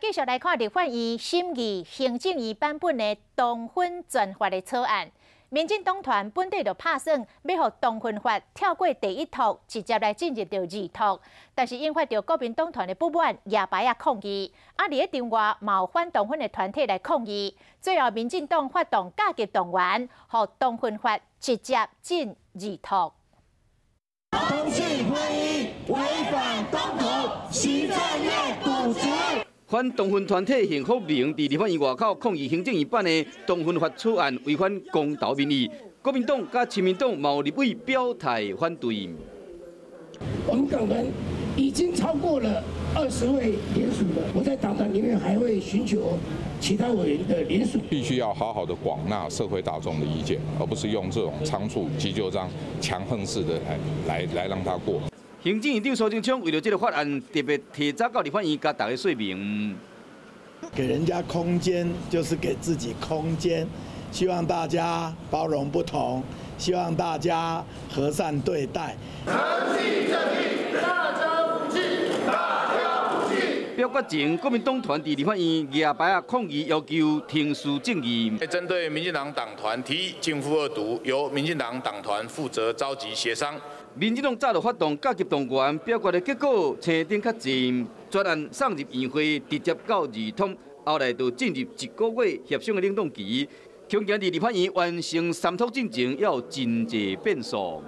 繼續來看立法院審議行政院版本的同婚轉法的草案。民進黨團本底就拍算欲予同婚法跳過第一讀，直接來進入著二讀，但是引發著國民黨團的不滿，舉牌仔抗議。啊，佇咧場外嘛有反同婚的團體來抗議，最後民進黨發動加急動員，予同婚法直接進二讀。同性婚姻違反公投，行政院瀆職。反同婚團體幸福盟佇立法院外口抗議行政院版的同婚法草案違反公投民意，國民黨佮親民黨嘛有立委表態反對。我們黨團已經超過了20位聯署了，我在黨團裡面還會尋求其他委員的聯署。必須要好好的廣納社會大眾的意見，而不是用這種倉促急就章、強橫式的來讓它過。行政院長蘇貞昌為著這个法案，特別提早到立法院共大家說明。給人家空間，就是給自己空間。希望大家包容不同，希望大家和善對待。程序正義，大家服氣，大家服氣。表決前，國民黨團佇立法院舉牌仔抗議，要求程序正義。針對民進黨黨團提議逕付二讀，由民進黨黨團負責召集協商。民進黨早就發動加急動員，表決的結果青燈較濟，專案送入院會，直接到二讀，後來就進入一個月協商的冷凍期。恐驚佇立法院完成三讀進程，猶有真濟變數。